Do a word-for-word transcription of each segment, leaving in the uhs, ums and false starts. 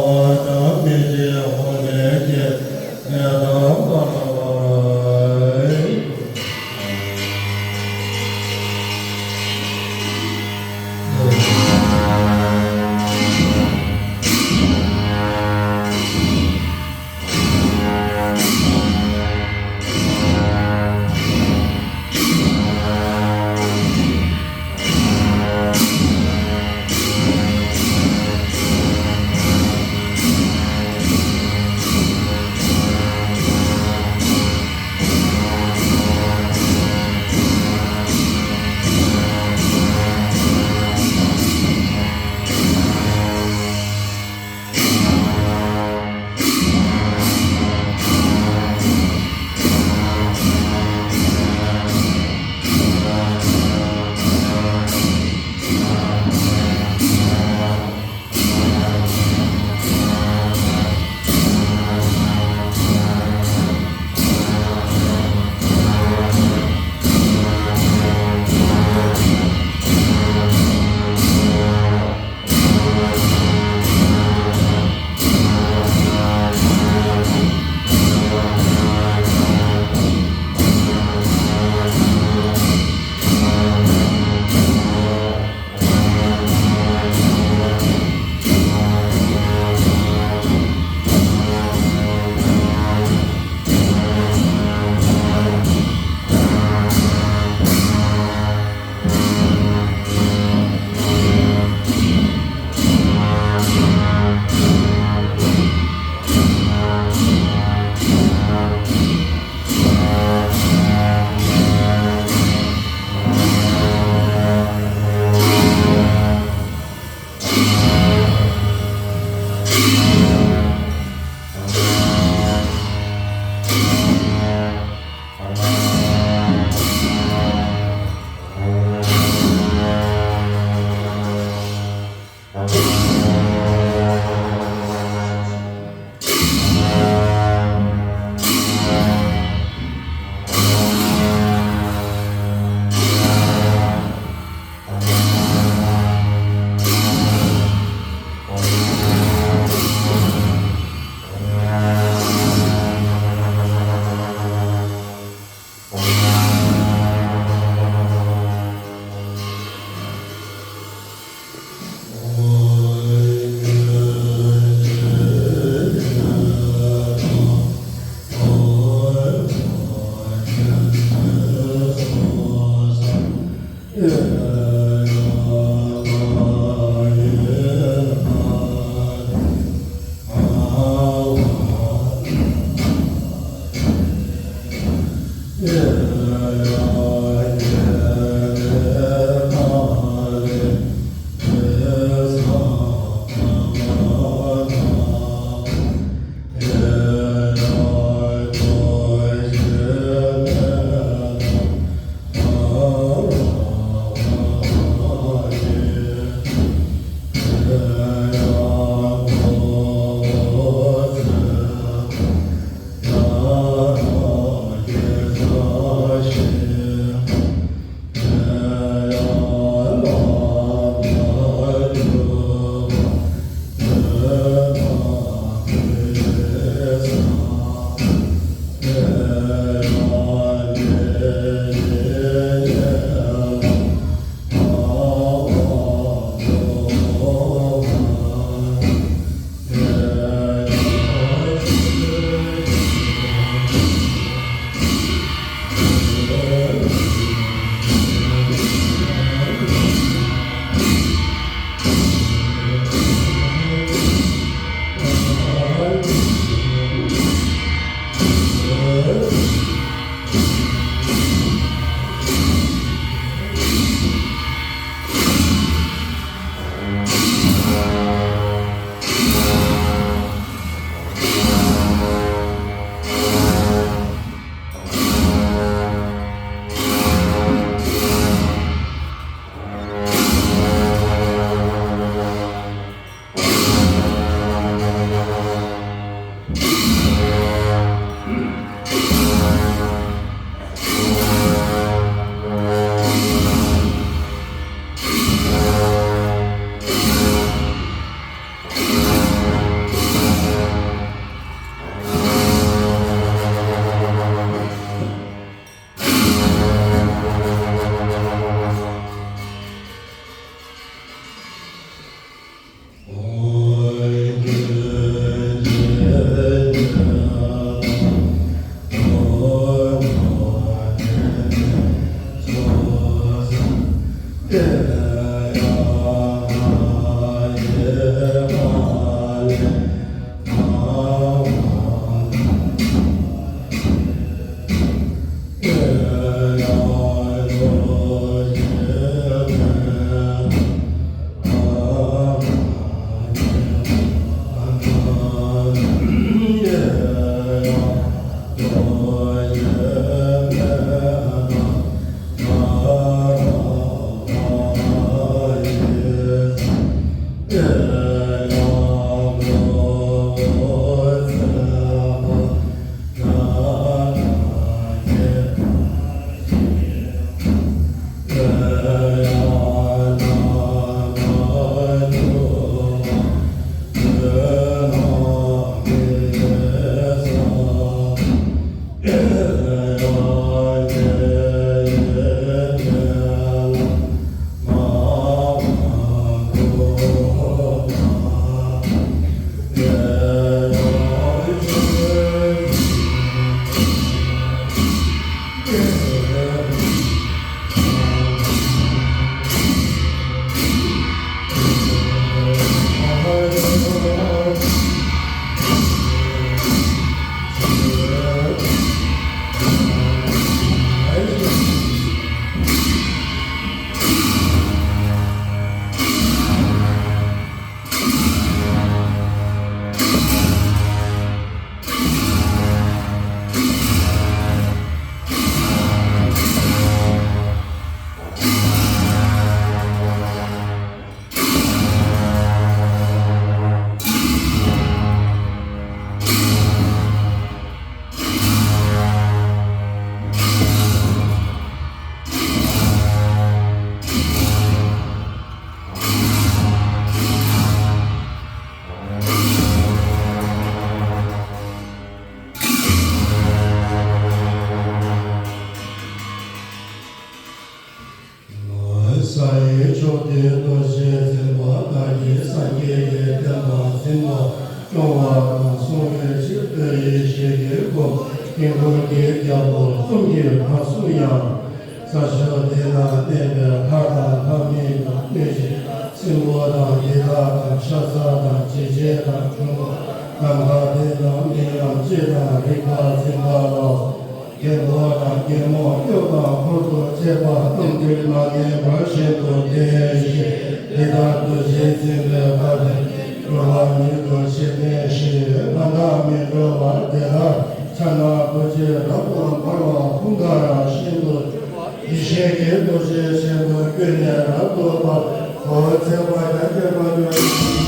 བ་དང་མི་བྱེད་འོ་ལས་སྐྱེས་ནད་དང་བར་བ། སྐྱོང་བ་དང་སྲུང་བའི་ཕྱིར་དུ་ཡེ་ཤེས་ཀྱི་སྒོ་དཀྱིལ་འཁོར་གྱི་རྒྱལ་པོ་གསུམ་གྱི་བར་གསུམ་ཡང་། ས་ཕྱོགས་འདི་ན་གནས་པའི་ལྷ་དང་ལྷ་མིན་དང་གནོད་སྦྱིན་སྲིན་པོ་དང་འདི་དག་དང་ཤ་ཟ་དང་འཇིགས་བྱེད་དང་འཁྲུལ་འཁོར་ནམ་མཁའ་ལྡན་དང་མི་རྣམས་སྤྱི་དང་རིག་པ་འཛིན་པ་ལ་སོགས། རྒན་པོ་དང་རྒན་མོ་སྐྱོབ་དང་འཁོར་དུ་བཅས་པ་རྣམས་ཀྱིས་མ་ནིང་བར་བཞིན་དུ་བདེ་ཞིང་འདི་ལྟར་འདུ་ཤེས་འཛིན་པའི་བར་དུ་འགྱུར་བ་ཉིད་དུ་ཞི་བདེ་ཞིང་ང་དག་མི་འགྲོ་བ་དེ་དག་ཕྱག་ན་རྡོ་རྗེ་རབ་ཏུ་འབར་བ་ཧཱུྃ་ཀ་ར་བཞིན་དུ་གྲུབ་པ་ཡེ་ཤེས་ཀྱི་རྡོ་རྗེ་ཆེན་པོ་ཀུན་ནས་རབ་ཏུ་འབར་བའི་གོ་འཕང་བར་ཆད་པ་ཡང་བསྐྱེད་པར་འགྱུར།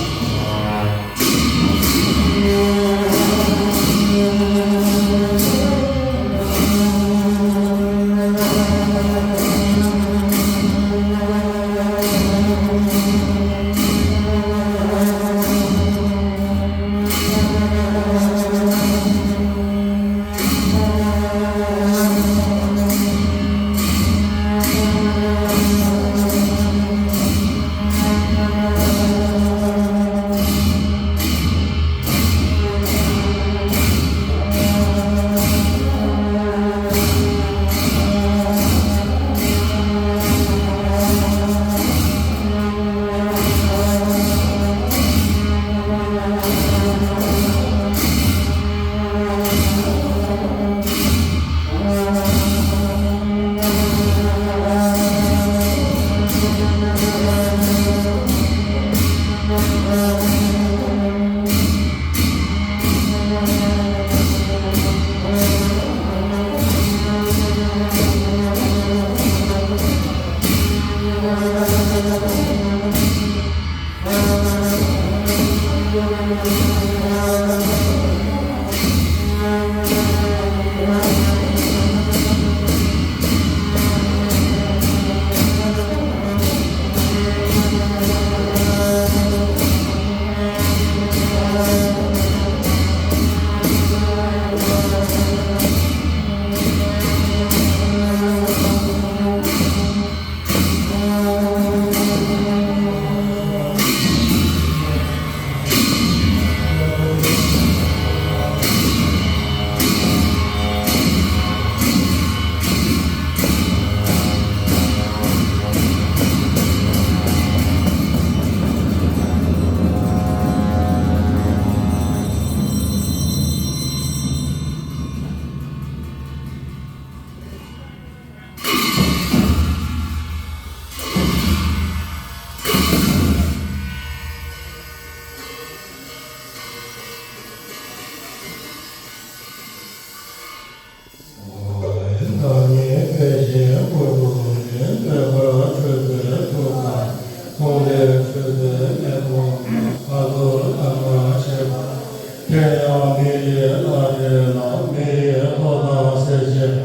བདག་ཉིད་ཕལ་ཆེར་ཀུན་ཏུ་ནི་མོས་པར་སྤྱོད་པའི་ཐུགས་དང་། མཐོང་ལས་སྤྲུལ་པའི་མེ་ཏོག་ལ། ཕ་རོལ་ཏུ་ཕྱིན་པ། དེ་ཡང་མི་ཡི་བླ་རེ་ལ། མི་ཡི་ཐོག་དང་སེར་ཆེན།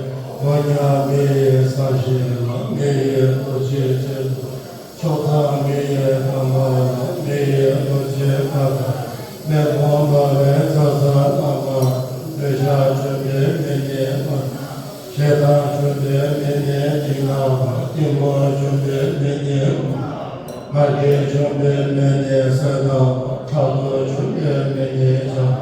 ཕོ་ཉ་མི་ཡི་ས་གཞི་ལ། མི་ཡི་རྡོ་རྗེ་སྤྱི་བོ། ཕྱོགས་མཚམས་མི་ཡི་ཁང་པ་ལ། མི་ཡི་རྡོ་རྗེ་ཁ་དོག་མེ་དཔུང་འབར་བའི་ཚ་ཟ་རྣམ་པ། འདོད་ཆགས་འཇོམས་པའི་མེ་ནི་མར། ཞེ་སྡང་འཇོམས་པའི་མེ་ནི་མིག་ནག་པ། གཏི་མུག་འཇོམས་པའི་མེ་ནི་དབུ་མ། མ་སྐྱེས་འཇོམས་པའི་མེ་ནི་གསེར་ནག་པ། ཕྲག་དོག་འཇོམས་པའི་མེ་ནི་ལྗང་།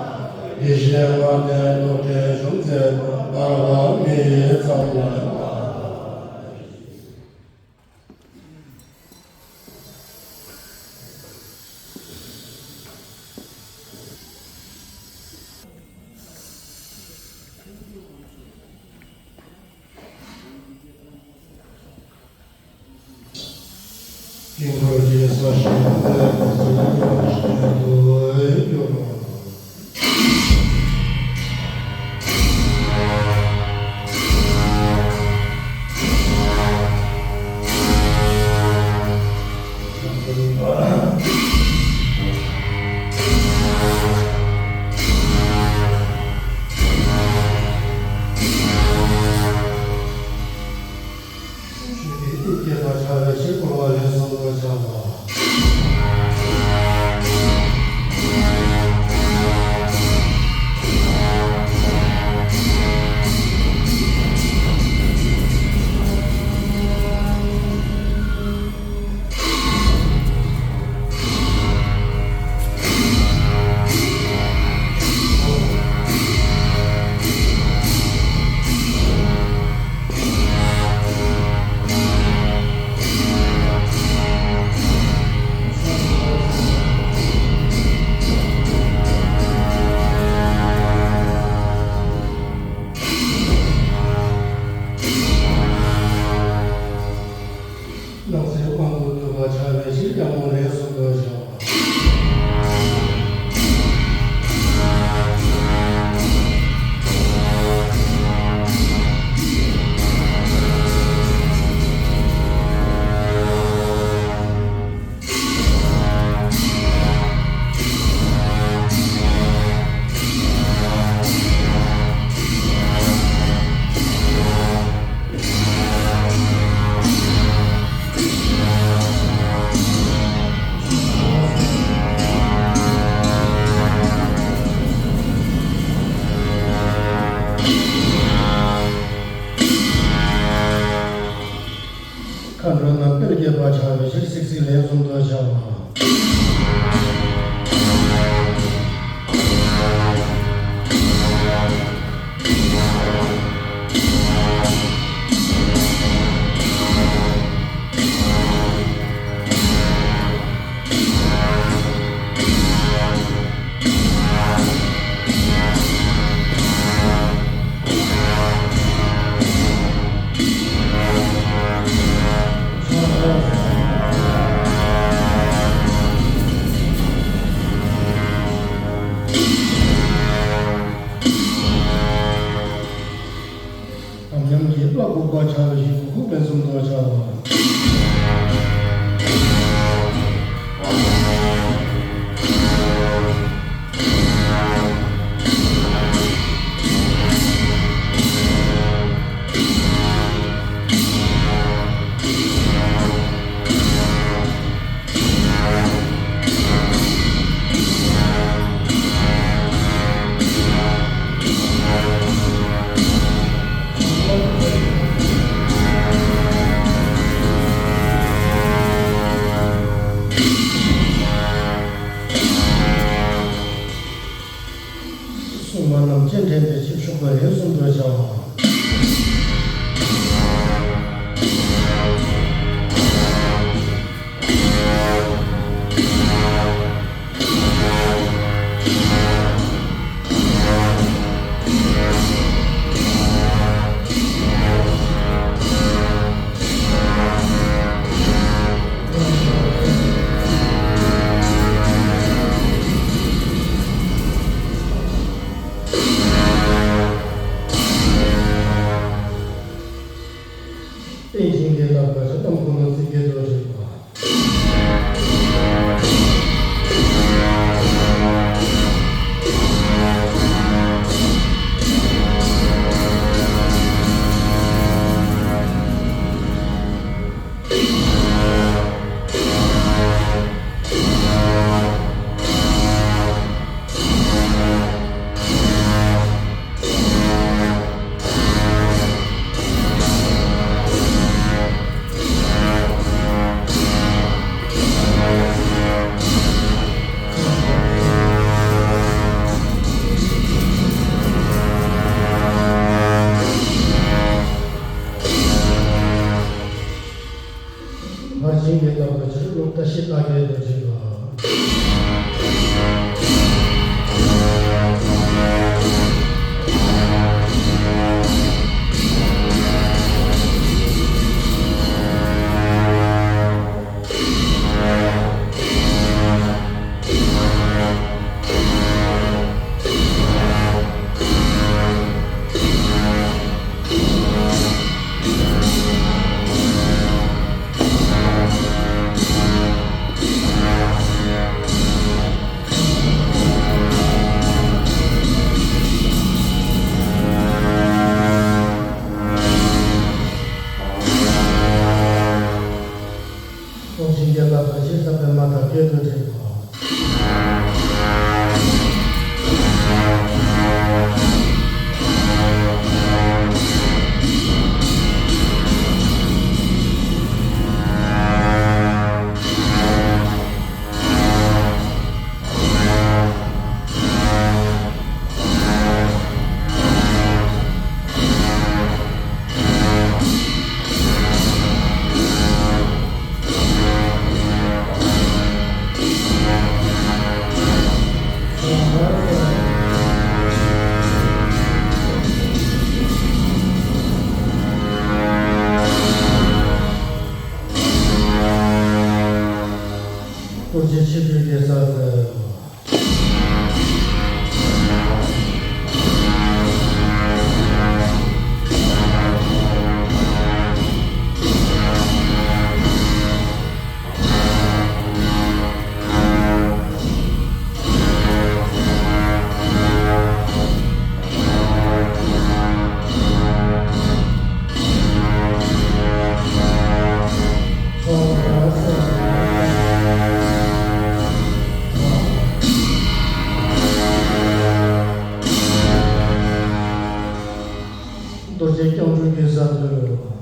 ཡེ་ཤེས་ལྔ་ལྡན་རྡོ་རྗེ་འཇོམས་མཛད་པ། འབར་བ་མེ་ཡི་ཚོགས་ལ། དཀྱིལ་འཁོར་གྱི་ས་གཞི་ལ་བརྟེན་ཏེ་བརྟན་པར་གྱུར་པ། ལན་གསུམ་དུ་བྱ་བ། དམ་ཉམས་ཀྱིས་བླ་གུག་པ་ཆགས་ལ་ཞིག་གུ་གུག་ལན་གསུམ་དུ་བྱ་བ། སྲུང་མ་རྣམས་སྤྱན་འདྲེན་པའི་ཆིབས་ཞུགས་པ་ལན་གསུམ་དུ་བྱ་བ། རྟེན་བཞེངས་ཀྱི་ལྷ་དང་ཕྱག་ན་འཁོར་ལོ་རྩིབས་བརྒྱད་དུ་བསྒྲིགས་པ། ཕར་ཕྱིན་གྱི་ལྟ་བ་ཕྱིར་ལོག་ལྟ་ཞིག་ལྟ་གལ་དུ་བྱེད་པ། ཚོགས་ཞིང་རྒྱ་ལ་བར་ཆད་ཟབ་པའི་མ་དག་སྐད་དུ་དྲིལ་བ། རྡོ་རྗེ་ཆེ་བོའི་གེ་སར་ཟེར། རྡོ་རྗེ་སྐྱབས་འགྲོའི་གེ་སར་ལུས།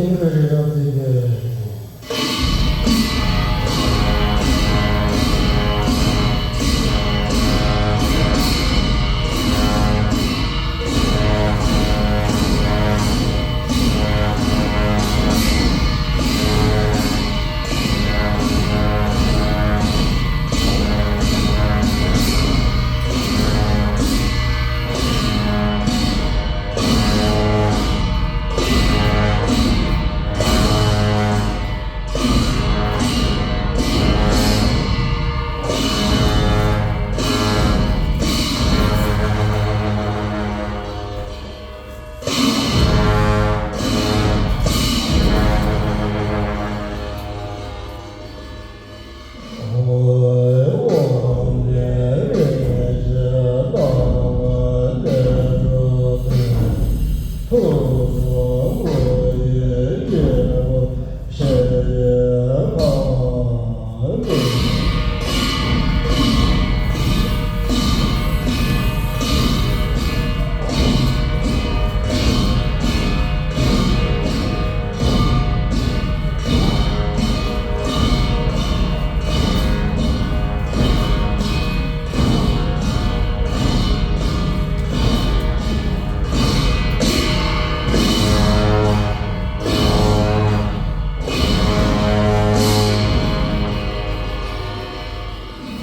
ཤིང་གི་རི་རབ་དེ་གི།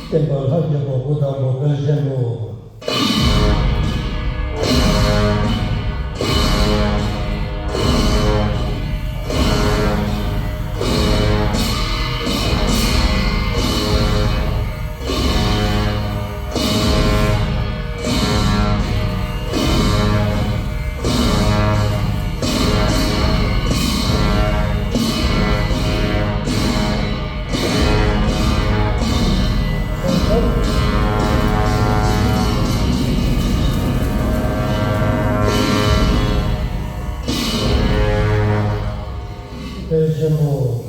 བསྟན་པ་ལྷ་བརྒྱུད་པ་སྐུ་དམ་པ་དཔལ་ཆེན་པོ། དཔལ་ཆེན་པོ།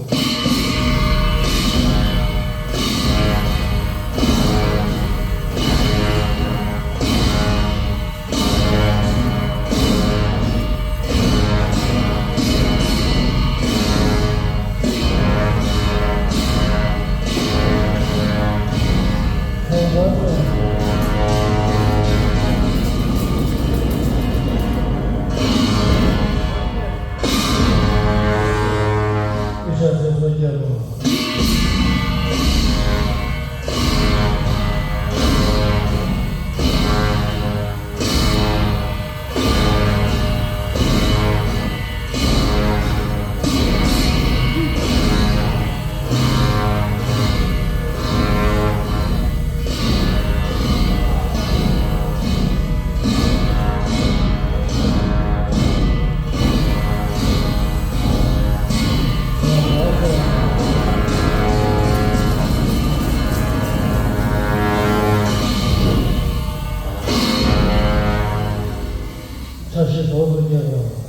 ཆ་ཤས་ཐོག་ཏུ་བསྐྱལ་བ།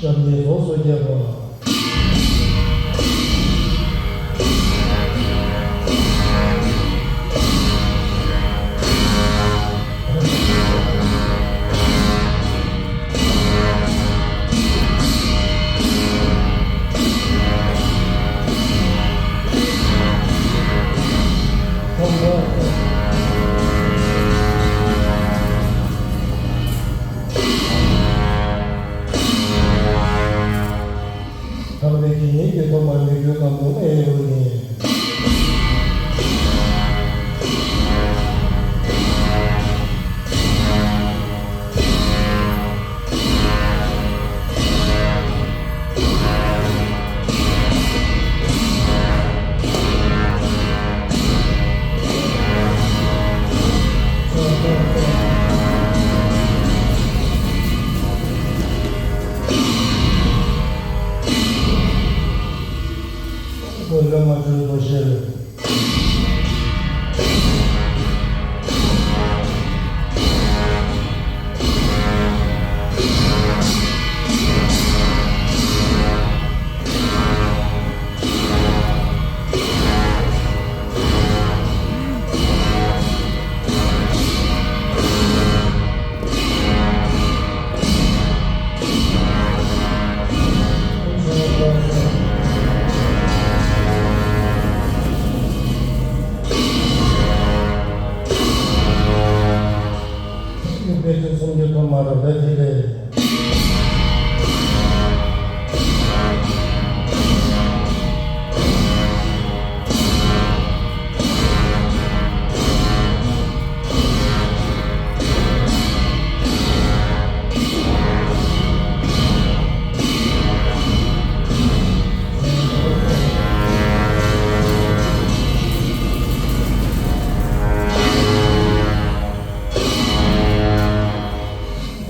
ཞབས་གཉིས་རྫོགས་སུ་བསྐྱལ་བ། ཀྱི་ཐོག་མར་མི་འགྱུར་སྒམ་པོ་ཨེ་ཡོད་ཡིན།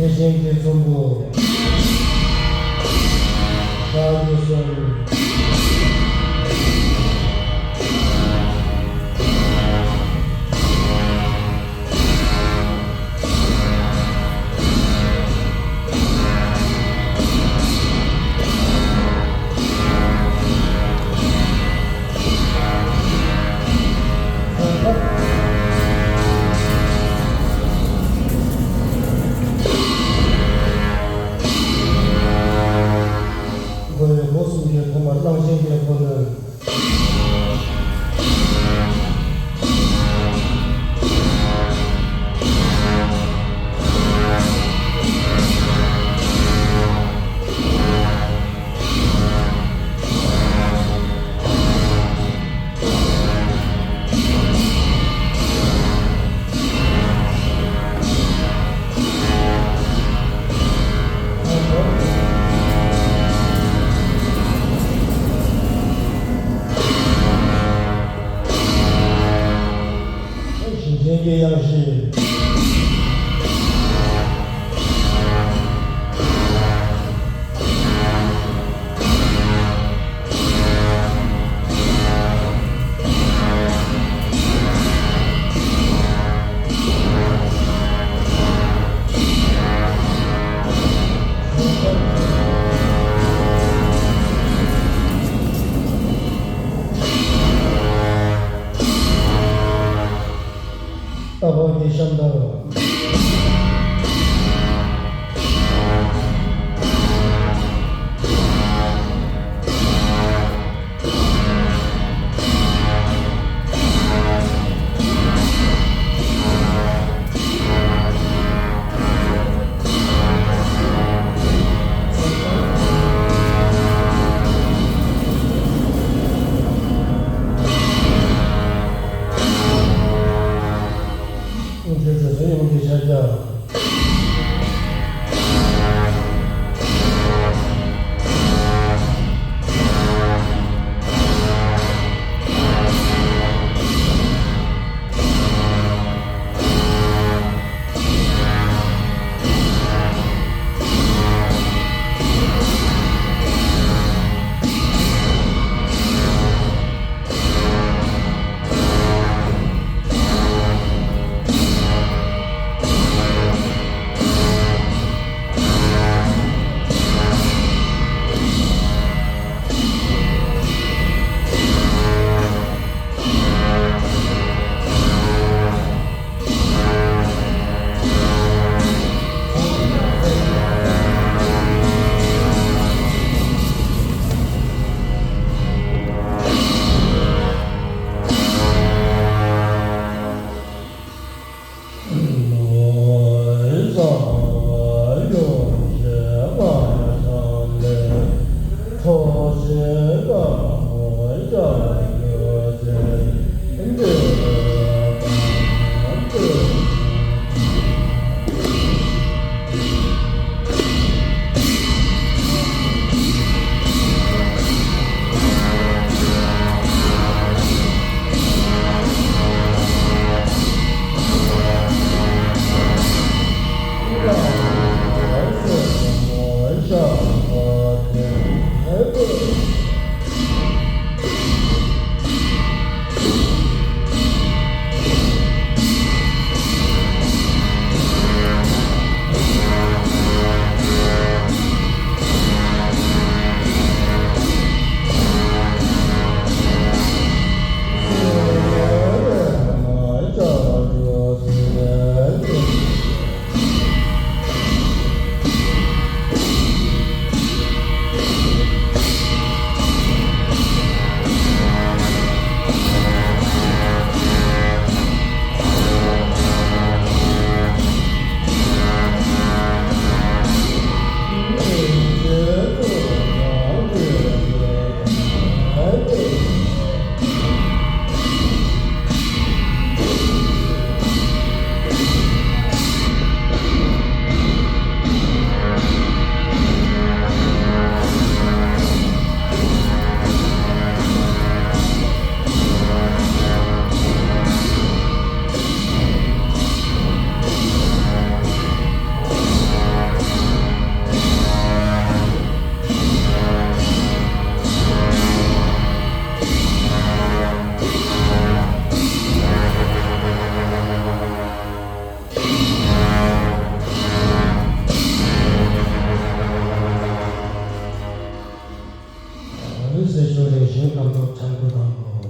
ཐེག་ཆེན་གྱི་ཚོམ་བུ། བདག་གིས་གསུངས། མགོ་བོའི་སྒོ་གསུམ་གྱི་ཐོག་མར་གླང་ཆེན་གྱི་འཁོར་ལོས། འོད་ཟེར་ཤོག་རེ་ཞིང་ཁམས་ཐོག་འཆར་འགོད་དང་པོ།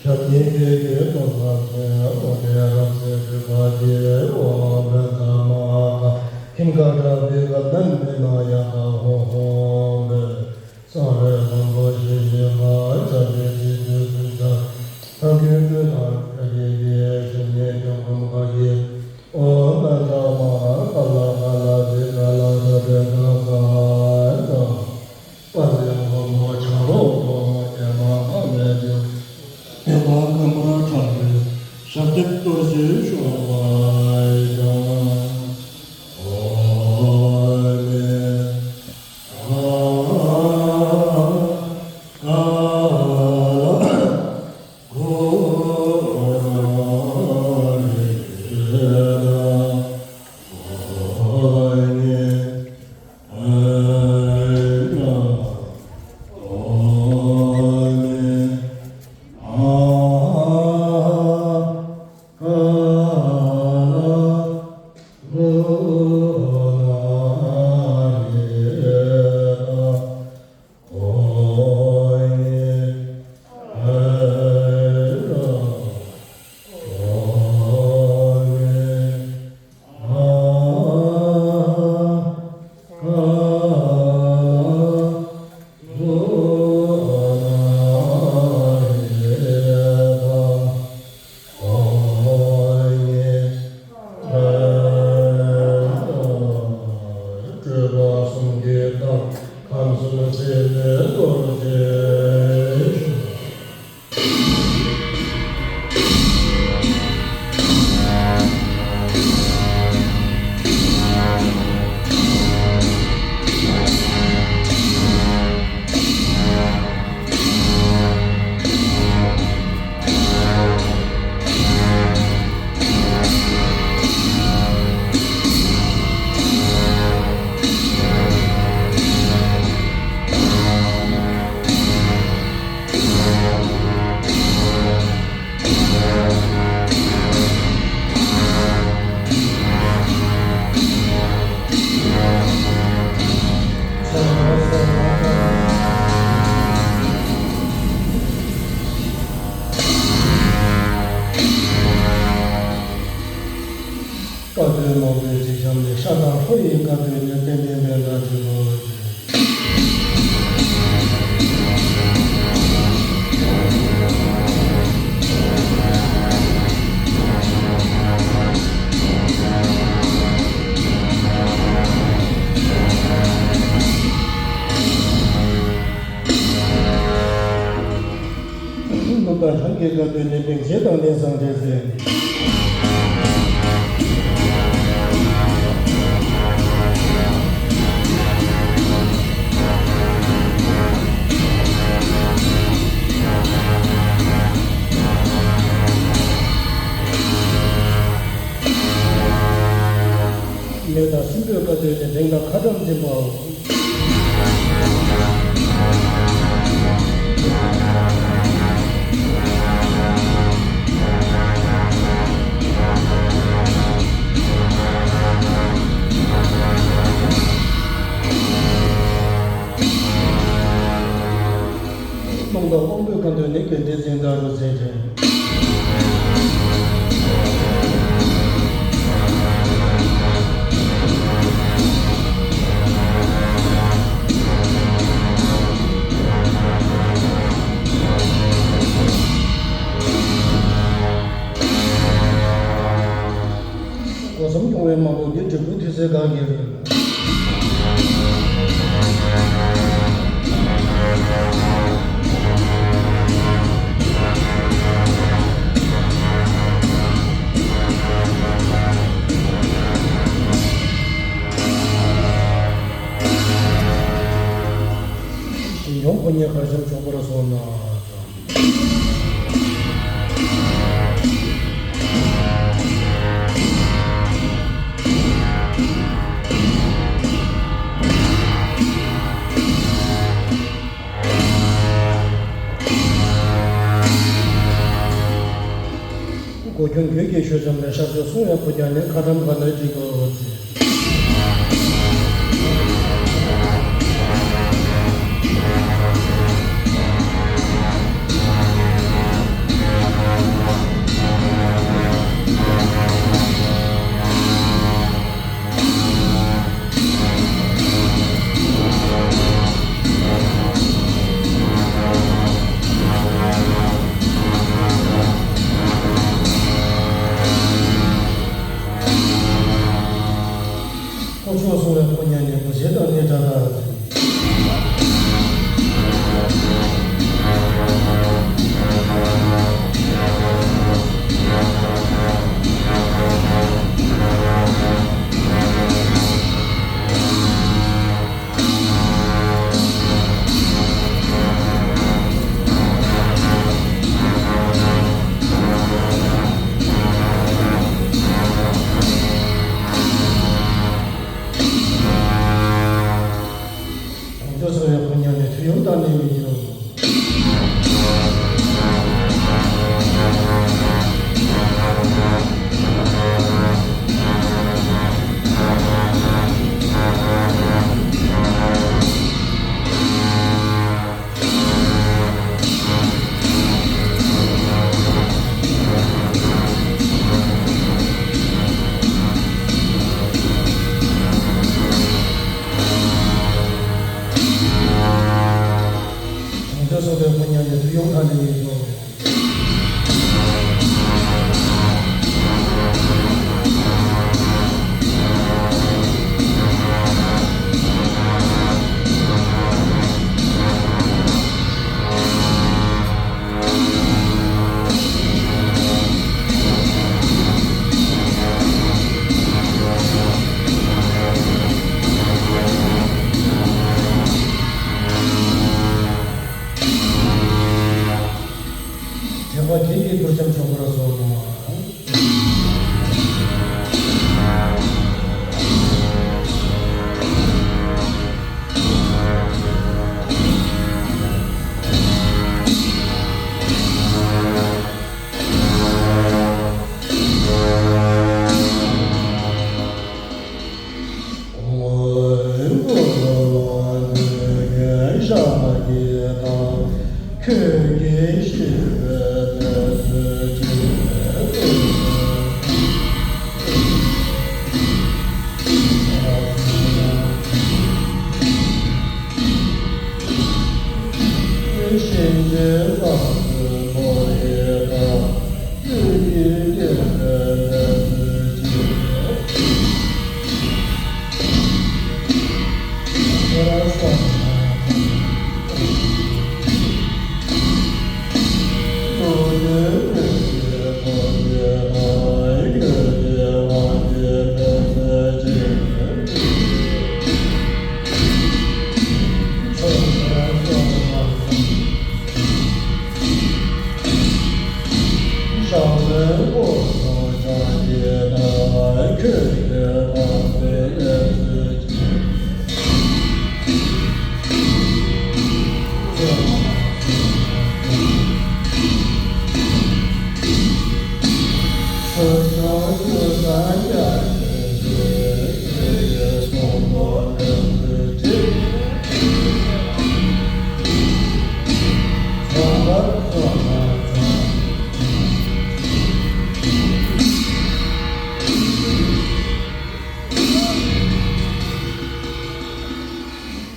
ཞབས་ཀྱི་ཕྱི་གི་སྟོང་ཕྲག་ཚོན། འོ་དེ་རབ་གསལ་གྲུབ་པ་ཡི། འོ་བཛྲ་མ་ཧཱ་ཀ་ཁིམ་ག་ཏྲ་བི་ཀ་ལན་བི་ན་ཡ་ཀ་ཧོ་ཧོ་བེ། སངས་རྒྱས་མགོན་པོ་ཞི་བྱེད་མ། ཆགས་པའི་སྲིད་པའི་ཕུན་ཚོགས། ལྷ་སྐུའི་སྤྲུལ་པ་ཡ་གི་གི། སྲིད་ཞིའི་འབྱུང་ཁུངས་ཀ་གི། འོ་བཛྲ་མ་ཧཱ་ཀ་ལ་ཀ་ལ་བི་ཀ་ལ་ཏ་བི་ཀ་ཀ་ཀ། དཔལ་ལྡན་མགོན་པོ་བྱ་རོག་གདོང་། ཨེ་མ་ཧ་ལས་ཀྱི། ཨེ་མ་མགོན་པོ་བྱ་ མང་པོས་གཟིགས་བྱམས་ནས། ཤ་དང་ལྷོ་ཡི་བཀའ་བསྟན་ནི། ཏན་ཏན་ཕན་དང་བྱེད་པར་བྱེད། སྣུམ་དང་ལྷ་འགའི་བཀའ་བསྟན་ནི། སྟེང་གཞི་དང་ནི་སངས་རྒྱས་སྲས། མེ་དང་སྲིན་པོའི་བཀའ་བསྟན་ནི། བེང་དང་ཁ་ཊྭཱཾ་འཛིན་པའོ། རླུང་དང་དབང་པོའི་བཀའ་བསྟན་ནི། དགེ་འདུན་འཛིན་དང་རུ་འཛིན་ཏེ། སྒོ་གསུམ་སྐྱོང་བའི་དམག་དཔུང་གིས། སྒྲུབ་ཕུག་ཐོད་ཚད་གང་གིར། ཞིང་སྐྱོང་ཕོ་ཉའི་གར་འཆམ་ཆོག་པར་གསོལ་ལོ། སྒོ་ཁྱུང་གོས་ཀྱི་ཞོ་འཆམ་ནས། ཞབས་སོར་སྲུང་བའི་ཕོ་ཉ་ནི། ཁ་ཊྭཱཾ་ག་ན་ཇི་ཏོ་ཧོ་ཙི། ལྷོ་ཕྱོགས་སྲུང་བའི་ཕོ་ཉ་ནི། མུ་ཟེ་དང་ནི་དྲ་དང་། བྱང་ཕྱོགས་སྲུང་བའི་ཕོ་ཉ་ནི། ཐུ་ཡུག་དང་ནི་མི་འགྱུར། བྱང་ཕྱོགས་སྲུང་བའི་ཕོ་ཉ་ནི། ཐུ་ཡུག་དང་ནི་མི་འགྱུར། དྲེགས་པ་བརྒྱད་ཀྱི་གཏོར་ཆམ་ཆོག་པར་གསོལ་ལོ།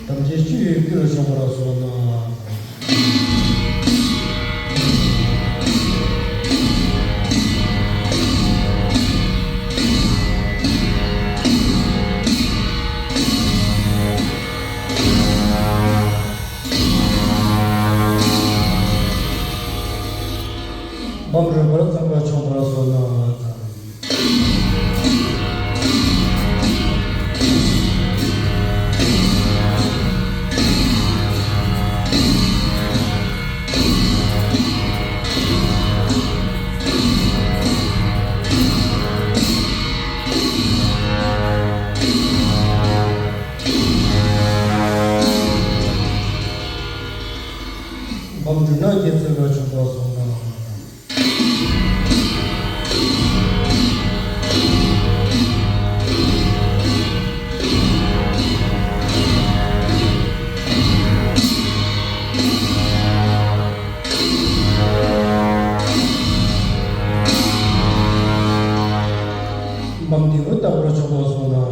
དམ་ཅན་བཅུ་ཡི་སྐུ་ལ་ཕྱག་འཚལ་ལོ། འབུམ་རིམ་པར་བརྩམས་པ་ཕྱག་འཚལ་ལོ། འབུམ་འབྲུ་ནག་གི་བརྩེགས་པ་ཕྱག་འཚལ་ལོ། འབུམ་ལྡེའུ་བརྟག་པར་ཕྱག་འཚལ་ལོ།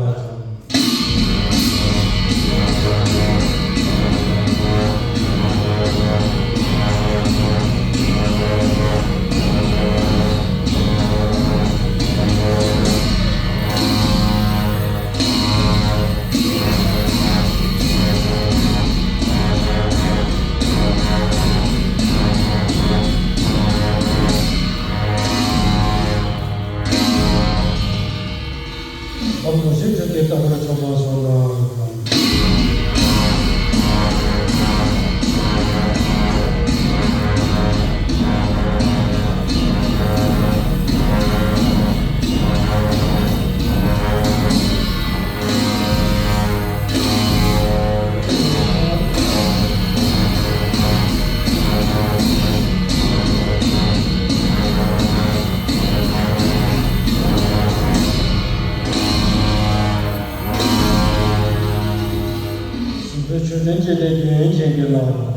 འབུམ་དུང་ཕྱུར་ཕྱུར་གྱིས་བརྟག་པར་ཕྱག་འཚལ་ལོ། གཞན་ཕན་ཆོས་ལྡན་སྤྱི་དང་དུས་ཡུན་ཅན་གྱི་བླ་མ།